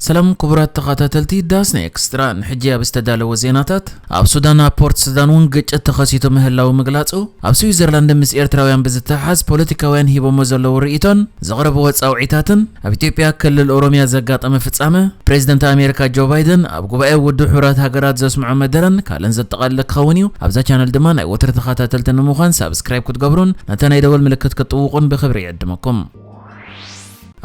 ሰላም ክቡራት ተኸታተልቲ ዳስና ኤክስትራ፣ ንሕጂ ኣብ ዝተዳለወ ዜናታት፣ ኣብ ሱዳን ኣብ ፖርት ሱዳን እውን ግጭት ተኸሲቱ ምህላው ምግላጹ፣ ኣብ ስዊዘርላንድ ምስ ኤርትራውያን ብዝተሓዝ ፖለቲካውያን ሂቦሞ ዘለዉ ርእይቶን ዘቕረብዎ ጻውዒታትን፣ ኣብ ኢትዮጵያ ክልል ኦሮሚያ ዘጋጠመ ፍጻመ፣ ፕሬዚደንት ኣሜሪካ ጆ ባይደን ኣብ ጉባኤ ውድብ ሕቡራት ሃገራት ዘስምዖ መደረን ካልእን ዘጠቓልል ክኸውን እዩ። ኣብዛ ቻነል ድማ ናይ ወትሪ ተኸታተልቲ ንምዃን ሳብስክራይብ ክትገብሩን ነታ ናይ ደወል ምልክት ክትጥውቑን ብኽብሪ ይዕድመኩም።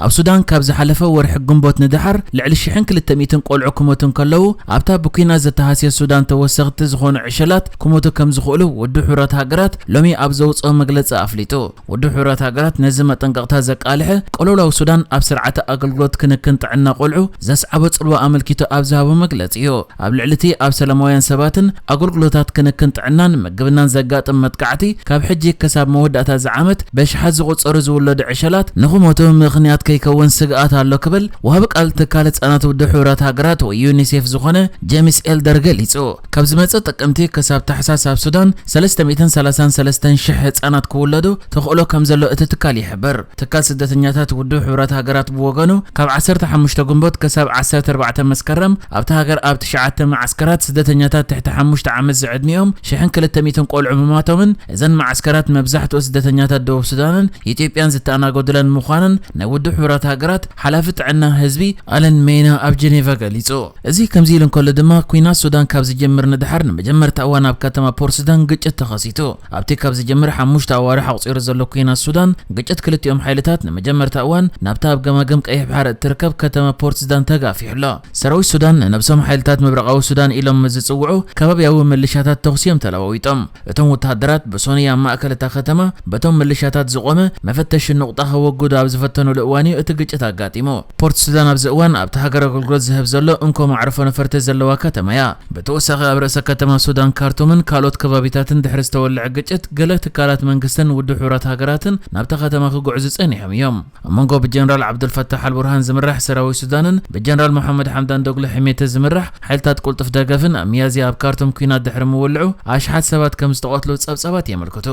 ኣብ ሱዳን ካብ ዝሓለፈ ወርሒ ግንቦት ንደሓር ልዕሊ ሽሕን ክልተ ሚእትን ቆልዑ ክሞቱ እንከለዉ፣ ኣብታ ብኲናት ዝተሃስየ ሱዳን ተወሰኽቲ ዝኾኑ ዕሸላት ክሞቱ ከም ዝኽእሉ ውድብ ሕቡራት ሃገራት ሎሚ ኣብ ዘውፅኦ መግለፂ ኣፍሊጡ። ውድብ ሕቡራት ሃገራት ነዚ መጠንቀቕታ ዘቃልሐ ቅልውላው ሱዳን ኣብ ስርዓተ ኣገልግሎት ክንክን ጥዕና ቆልዑ ዘስዓቦ ፅልዋ ኣመልኪቱ ኣብ ዝሃቦ መግለፂ እዩ። ኣብ ልዕሊ እቲ ኣብ ሰላማውያን ሰባትን ኣገልግሎታት ክንክን ጥዕናን ምግብናን ዘጋጥም መጥቃዕቲ፣ ካብ ሕጂ ክሳብ መወዳእታ እዚ ዓመት በሽሓት ዝቑጸሩ ዝውለዱ ዕሸላት ንኽሞቱ ምኽንያት ከይከውን ስግኣት ኣሎ ክብል ወሃቢ ቃል ትካል ህጻናት ውድብ ሕቡራት ሃገራት ወይ ዩኒሴፍ ዝኾነ ጄምስ ኤልደር ገሊጹ። ካብ ዝመጽእ ጥቅምቲ ክሳብ ታሕሳስ ኣብ ሱዳን ሰለስተ ሚእትን ሰላሳን ሰለስተን ሽሕ ህጻናት ክውለዱ ተኽእሎ ከም ዘሎ እቲ ትካል ይሕብር። ትካል ስደተኛታት ውድብ ሕቡራት ሃገራት ብወገኑ፣ ካብ ዓሰርተ ሓሙሽተ ግንቦት ክሳብ ዓሰርተ ኣርባዕተ መስከረም ኣብታ ሃገር ኣብ ትሽዓተ መዓስከራት ስደተኛታት ትሕቲ ሓሙሽተ ዓመት ዝዕድሚኦም ሽሕን ክልተ ሚእትን ቆልዑ ምማቶምን፣ እዘን መዓስከራት መብዛሕትኡ ስደተኛታት ደቡብ ሱዳንን ኢትዮጵያን ዝተኣናገዱለን ምዃነን ናይ ውድብ ሕቡራት ሃገራት ሓላፊ ጥዕና ህዝቢ ኣለን ሜይና ኣብ ጀኔቫ ገሊጹ። እዚ ከምዚ ኢሉ እንከሎ ድማ፣ ኲናት ሱዳን ካብ ዝጅምር ንድሓር ንመጀመርታ እዋን ኣብ ከተማ ፖርት ሱዳን ግጭት ተኸሲቱ። ኣብቲ ካብ ዝጅምር ሓሙሽተ ኣዋርሕ ኣቑጺሩ ዘሎ ኲናት ሱዳን፣ ግጭት ክልቲኦም ሓይልታት ንመጀመርታ እዋን ናብታ ኣብ ገማግም ቀይሕ ባሕሪ እትርከብ ከተማ ፖርት ሱዳን ተጋፊሑ ኣሎ። ሰራዊት ሱዳን ንነብሶም ሓይልታት ምብራቓዊ ሱዳን ኢሎም ዝጽውዑ ከባብያዊ ምልሻታት ተኹሲ እዮም ተለዋዊጦም። እቶም ወተሃደራት ብሶኒ ኣብ ማእከል እታ ከተማ በቶም ምልሻታት ዝቖመ መፈተሺ ኑቕጣ ከወግዱ ኣብ ዝፈተኑሉ እዋን እዩ እቲ ግጭት ኣጋጢሙ። ፖርት ሱዳን ኣብዚ እዋን ኣብታ ሃገር ኣገልግሎት ዝህብ ዘሎ እንኮ መዕርፎ ነፈርቲ ዘለዋ ከተማ እያ። ብተወሳኺ ኣብ ርእሰ ከተማ ሱዳን ካርቱምን ካልኦት ከባቢታትን ድሕሪ ዝተወልዐ ግጭት፣ ገለ ትካላት መንግስትን ውድብ ሕቡራት ሃገራትን ናብታ ከተማ ክጉዕዙ ጸኒሖም እዮም። ኣብ መንጎ ብጀነራል ዓብዱልፈታሕ ኣልቡርሃን ዝምራሕ ሰራዊት ሱዳንን ብጀነራል መሓመድ ሓምዳን ዶግሎ ሕሜተ ዝምራሕ ሓይልታት ቅልጡፍ ደገፍን ኣብ ሚያዝያ ኣብ ካርቱም ኲናት ድሕሪ ምውልዑ፣ ኣሽሓት ሰባት ከም ዝተቐትሉ ጸብጻባት የመልክቱ።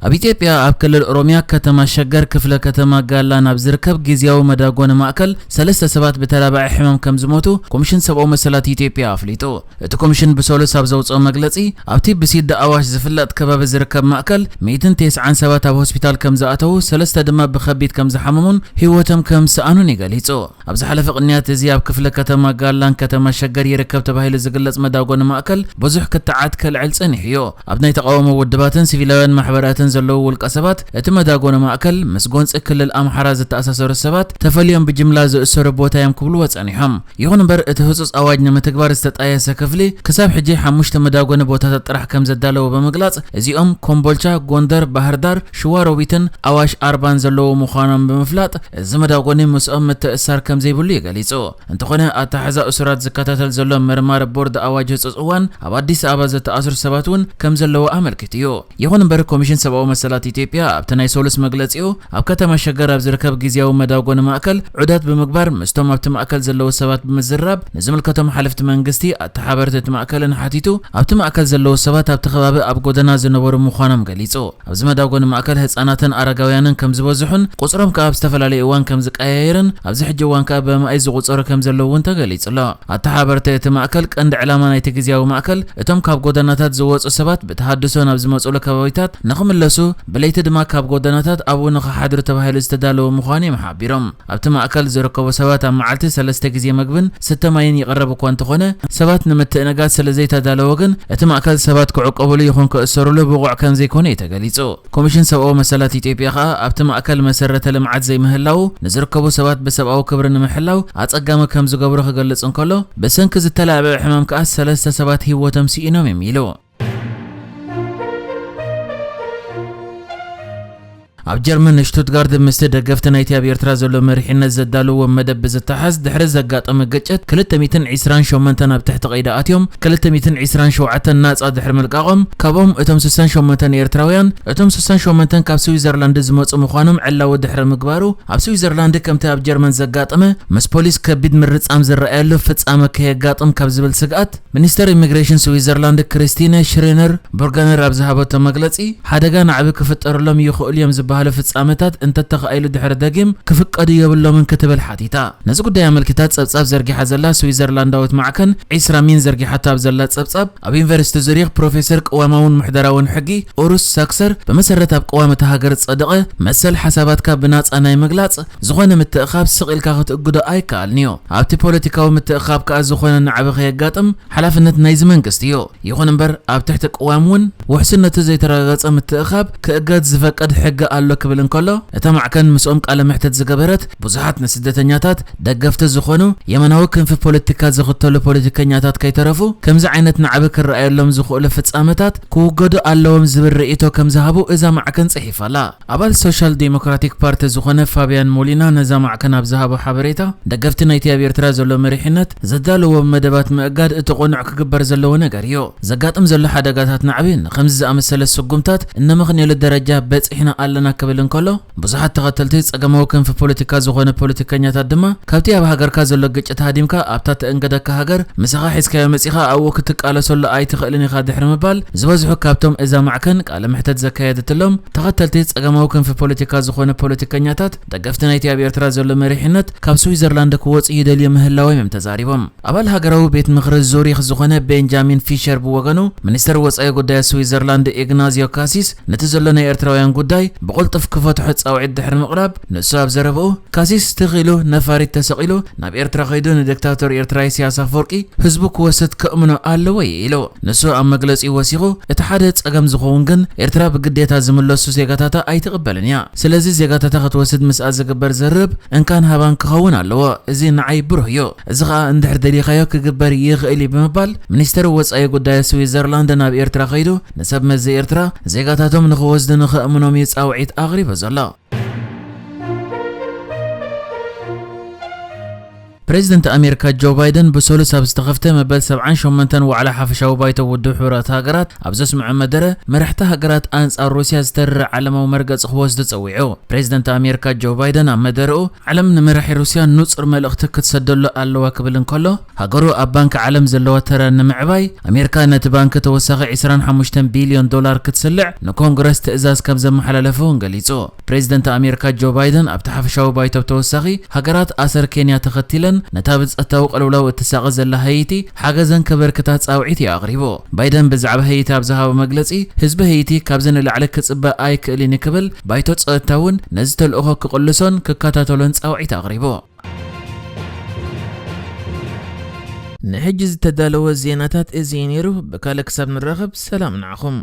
ኣብ ኢትዮጵያ ኣብ ክልል ኦሮሚያ ከተማ ሸገር ክፍለ ከተማ ጋላ ናብ ዝርከብ ግዝያዊ መዳጎኒ ማእከል ሰለስተ ሰባት ብተላባዒ ሕማም ከም ዝሞቱ ኮሚሽን ሰብኣዊ መሰላት ኢትዮጵያ ኣፍሊጡ። እቲ ኮሚሽን ብሰሉስ ኣብ ዘውፅኦ መግለፂ፣ ኣብቲ ብሲዲ ኣዋሽ ዝፍለጥ ከባቢ ዝርከብ ማእከል ሚእትን ተስዓን ሰባት ኣብ ሆስፒታል ከም ዝኣተዉ፣ ሰለስተ ድማ ብኸቢድ ከም ዝሓመሙን ህይወቶም ከም ዝሰኣኑን እዩ ገሊጹ። ኣብ ዝሓለፈ ቅንያት እዚ ኣብ ክፍለ ከተማ ጋላን ከተማ ሸገር ይርከብ ተባሂሉ ዝግለጽ መዳጎኒ ማእከል ብዙሕ ክትዓት ከልዕል ጸኒሑ እዩ። ኣብ ናይ ተቓውሞ ውድባትን ሲቪላውያን ማሕበራትን ዘለዉ ውልቀ ሰባት፣ እቲ መዳጎኒ ማእከል ምስ ጎንጺ ክልል ኣምሓራ ዝተኣሳሰሩ ሰባት ተፈልዮም ብጅምላ ዝእሰሩ ቦታ እዮም ክብልዎ ጸኒሖም። ይኹን እምበር፣ እቲ ህጹጽ ኣዋጅ ንምትግባር ዝተጣየሰ ክፍሊ ክሳብ ሕጂ ሓሙሽተ መዳጎኒ ቦታታት ጥራሕ ከም ዘዳለወ ብምግላጽ፣ እዚኦም ኮምቦልቻ፣ ጎንደር፣ ባህርዳር፣ ሽዋሮቢትን ኣዋሽ ኣርባን ዘለዉ ምዃኖም ብምፍላጥ፣ እዚ መዳጎኒ ምስኦም ምትእስሳር ከም ዘይብሉ እዩ ገሊጹ። እንተኾነ፣ ኣተሓሕዛ እሱራት ዝከታተል ዘሎ መርማሪ ቦርድ ኣዋጅ ህጹጽ እዋን፣ ኣብ ኣዲስ ኣበባ ዝተኣስሩ ሰባት እውን ከም ዘለዉ ኣመልኪቱ እዩ። ይኹን እምበር፣ ኮሚሽን ሰብኣዊ መሰላት ኢትዮጵያ ኣብቲ ናይ ሰሉስ መግለጺኡ፣ ኣብ ከተማ ሸገር ኣብ ዝርከብ ግዝያዊ መዳጎኒ ማእከል ዑደት ብምግባር፣ ምስቶም ኣብቲ ማእከል ዘለዉ ሰባት ብምዝራብ፣ ንዝምልከቶም ሓለፍቲ መንግስቲ፣ ኣተሓባበርቲ እቲ ማእከልን ሓቲቱ፣ ኣብቲ ማእከል ዘለዉ ሰባት ኣብቲ ከባቢ ኣብ ጎደና ዝነበሩ ምዃኖም ገሊጹ። ኣብዚ መዳጎኒ ማእከል ህጻናትን ኣረጋውያንን ከም ዝበዝሑን ቁጽሮም ከኣ ኣብ ዝተፈላለየ እዋን ከም ዝቀያየርን፣ ኣብዚ ሕጂ እዋን ከኣ ብኣማኢት ዝቑጸሩ ከም ዘለዉ እውን ተገሊጹ ኣሎ። ኣተሓባበርቲ እቲ ማእከል፣ ቀንዲ ዕላማ ናይቲ ግዝያዊ ማእከል፣ እቶም ካብ ጎደናታት ዝወጹ ሰባት ብተሃድሶ ናብ ዝመጹሉ ከባቢታት ንኽምለሱ፣ ብለይቲ ድማ ካብ ጎደናታት ኣብኡ ንኽሓድሩ ተባሂሉ ዝተዳለወ ምዃኑ እዮም ሓቢሮም። ኣብቲ ማእከል ዝርከቡ ሰባት ኣብ መዓልቲ ሰለስተ ግዜ መግብን ስተ ማይን ይቕረብ እኳ እንተኾነ፣ ሰባት ንምትእንጋድ ስለ ዘይተዳለወ ግን፣ እቲ ማእከል ሰባት ክዕቆብሉ ይኹን ክእሰሩሉ ብቑዕ ከም ዘይኮነ እዩ ተገሊጹ። ኮሚሽን ሰብኣዊ መሰላት ኢትዮጵያ ከኣ፣ ኣብቲ ማእከል መሰረተ ልምዓት ዘይምህላዉ፣ ንዝርከቡ ሰባት ብሰብኣዊ ክብሪ ንምሕላው ኣጸጋሚ ከም ዝገብሮ ክገልጽ እንከሎ፣ ብሰንኪ ዝተላዕበ ሕማም ከኣ ሰለስተ ሰባት ህይወቶም ስኢኖም እዮም ኢሉ። ኣብ ጀርመን ሽቱትጋርድ ምስቲ ደገፍቲ ናይቲ ኣብ ኤርትራ ዘሎ መሪሕነት ዘዳለዎ መደብ ብዝተሓዝ፣ ድሕሪ ዘጋጠመ ግጭት ክልተ ሚእትን ዕስራን ሸሞንተን ኣብ ትሕቲ ቀይዲ ኣትዮም፣ ክልተ ሚእትን ዕስራን ሸውዓተን ናጻ ድሕሪ ምልቃቖም፣ ካብኦም እቶም ስሳን ሸሞንተን ኤርትራውያን፣ እቶም ስሳን ሸሞንተን ካብ ስዊዘርላንድ ዝመጹ ምዃኖም ዕላዊ ድሕሪ ምግባሩ፣ ኣብ ስዊዘርላንድ ከምቲ ኣብ ጀርመን ዘጋጠመ ምስ ፖሊስ ከቢድ ምርጻም ዝረኣየሉ ፍጻመ ከየጋጥም ካብ ዝብል ስግኣት፣ ሚኒስተር ኢሚግሬሽን ስዊዘርላንድ ክሪስቲነ ሽሬነር ቦርገነር ኣብ ዝሃበቶ መግለጺ፣ ሓደጋ ናዕቢ ክፍጠረሎም ይኽእሉ እዮም ዝተባህሉ ፍጻመታት እንተተኻኢሉ ድሕሪ ደጊም ክፍቀዱ የብሎምን ክትብል ሓቲታ። ነዚ ጉዳይ ኣመልኪታ ጸብጻብ ዘርጊሓ ዘላ ስዊዘርላንዳዊት ማዕከን ዒስራ ሚን ዘርጊሓታ ኣብ ዘላ ጸብጻብ፣ ኣብ ዩኒቨርሲቲ ዙሪክ ፕሮፌሰር ቅዋማውን ምሕደራውን ሕጊ ኡሩስ ሳክሰር፣ ብመሰረት ኣብ ቅዋም እታ ሃገር ዝጸደቐ መሰል ሓሳባትካ ብናጻ ናይ ምግላጽ ዝኾነ ምትእኻብ ስቕ ኢልካ ክትእግዶ ኣይከኣልን እዩ። ኣብቲ ፖለቲካዊ ምትእኻብ ከኣ ዝኾነ ናዕቢ ከየጋጥም ሓላፍነት ናይዚ መንግስቲ እዩ። ይኹን እምበር ኣብ ትሕቲ ቅዋም እውን ውሕስነቱ ዘይተረጋገጸ ምትእኻብ ክእገድ ዝፈቅድ ሕጊ ኣሎ ክብል እንከሎ፣ እታ ማዕከን ምስኦም ቃለ መሕትት ዝገበረት ብዙሓት ንስደተኛታት ደገፍቲ ዝኾኑ የመናዊ ክንፊ ፖለቲካ ዝኽተሉ ፖለቲከኛታት ከይተረፉ ከምዚ ዓይነት ናዕቢ ክረኣየሎም ዝኽእሉ ፍጻመታት ክውገዱ ኣለዎም ዝብል ርእይቶ ከም ዝሃቡ እዛ ማዕከን ጽሒፋ ኣላ። ኣባል ሶሻል ዴሞክራቲክ ፓርቲ ዝኾነ ፋቢያን ሞሊና ነዛ ማዕከን ኣብ ዝሃቦ ሓበሬታ፣ ደገፍቲ ናይቲ ኣብ ኤርትራ ዘሎ መሪሕነት ዘዳለዎም መደባት ምእጋድ እቲ ቅኑዕ ክግበር ዘለዎ ነገር እዩ። ዘጋጥም ዘሎ ሓደጋታት ናዕቢ ንኸምዚ ዝኣመሰለ ስጉምታት እነመኽንየሉ ደረጃ በጺሕና ኣለና ክብል እንከሎ፣ ብዙሓት ተኸተልቲ ጸገማዊ ክንፊ ፖለቲካ ዝኾነ ፖለቲከኛታት ድማ፣ ካብቲ ኣብ ሃገርካ ዘሎ ግጭት ሃዲምካ ኣብታ ትእንገደካ ሃገር ምሳኻ ሒዝካዮ መጺኻ ኣብኡ ክትቃለሰሉ ኣይትኽእልን ኢኻ ድሕሪ ምባል፣ ዝበዝሑ ካብቶም እዛ ማዕከን ቃለ መሕተት ዘካየደትሎም ተኸተልቲ ጸገማዊ ክንፊ ፖለቲካ ዝኾነ ፖለቲከኛታት፣ ደገፍቲ ናይቲ ኣብ ኤርትራ ዘሎ መሪሕነት ካብ ስዊዘርላንድ ክወጽኡ ይደልዩ ምህላዎም እዮም ተዛሪቦም። ኣባል ሃገራዊ ቤት ምኽሪ ዙሪኽ ዝኾነ ቤንጃሚን ፊሸር ብወገኑ፣ ሚኒስተር ወጻኢ ጉዳያት ስዊዘርላንድ ኢግናዚዮ ካሲስ ነቲ ዘሎ ናይ ኤርትራውያን ጉዳይ ብቕልጡፍ ክፈትሖ ጻውዒት ድሕሪ ምቕራብ፣ ንሱ ኣብ ዘረብኡ፣ ካሲስ ትኽ ኢሉ ነፋሪት ተሰቒሉ ናብ ኤርትራ ከይዱ ንዲክታቶር ኤርትራ ኢሳያስ ኣፈወርቂ ህዝቡ ክወስድ ከእምኖ ኣለዎ እዩ ኢሉ። ንሱ ኣብ መግለጺኡ ወሲኹ፣ እቲ ሓደ ጸገም ዝኸውን ግን ኤርትራ ብግዴታ ዝምለሱ ዜጋታታ ኣይትቕበልን እያ። ስለዚ ዜጋታታ ክትወስድ ምስኣ ዝግበር ዝርርብ እንካን ሃባን ክኸውን ኣለዎ። እዚ ንዓይ ብሩህ እዩ። እዚ ኸኣ እንድሕር ደሊኻዮ ክግበር ይኽእል እዩ ብምባል ሚኒስተር ወጻኢ ጉዳይ ስዊዘርላንድ ናብ ኤርትራ ከይዱ ንሰብ መዚ ኤርትራ ዜጋታቶም ንኽወስዱ ንኸእምኖም እዩ ጻውዒት ኣቕሪቡ ዘሎ። ፕሬዚደንት ኣሜሪካ ጆ ባይደን ብሰሉስ ኣብ ዝተኸፍተ መበል ሰብዓን ሸሞንተን ዋዕላ ሓፈሻዊ ባይቶ ውድብ ሕቡራት ሃገራት ኣብ ዘስምዖ መደረ፣ መራሕቲ ሃገራት ኣንጻር ሩስያ ዝተርር ዓለማዊ መርገጺ ክወስዱ ጸዊዑ። ፕሬዚደንት ኣሜሪካ ጆ ባይደን ኣብ መደረኡ፣ ዓለም ንመራሒ ሩስያ ንጹር መልእኽቲ ክትሰደሉ ኣለዋ ክብል እንከሎ፣ ሃገሩ ኣብ ባንክ ዓለም ዘለዋ ተራ ንምዕባይ ኣሜሪካ ነቲ ባንክ ተወሳኺ ዕስራን ሓሙሽተን ቢልዮን ዶላር ክትስልዕ ንኮንግረስ ትእዛዝ ከም ዘመሓላለፈ እውን ገሊጹ። ፕሬዚደንት ኣሜሪካ ጆ ባይደን ኣብቲ ሓፈሻዊ ባይቶ ብተወሳኺ፣ ሃገራት ኣሰር ኬንያ ተኸቲለን ነታ ብጸጥታዊ ቅልውላው እትሳቐ ዘላ ሃይቲ ሓገዘን ከበርክታ ጻውዒት እዩ ኣቕሪቡ። ባይደን ብዛዕባ ሃይቲ ኣብ ዝሃቦ መግለጺ፣ ህዝቢ ሃይቲ ካብዚ ንላዕሊ ክጽበ ኣይክእልን እዩ ክብል፣ ባይቶ ጸጥታ እውን ነዚ ተልእኾ ክቕልሶን ክከታተሎን ጻውዒት ኣቕሪቡ። ንሕጂ ዝተዳለወ ዜናታት እዚ እዩ ነይሩ። ብካልእ ክሳብ ንራኸብ ሰላም ንዓኹም።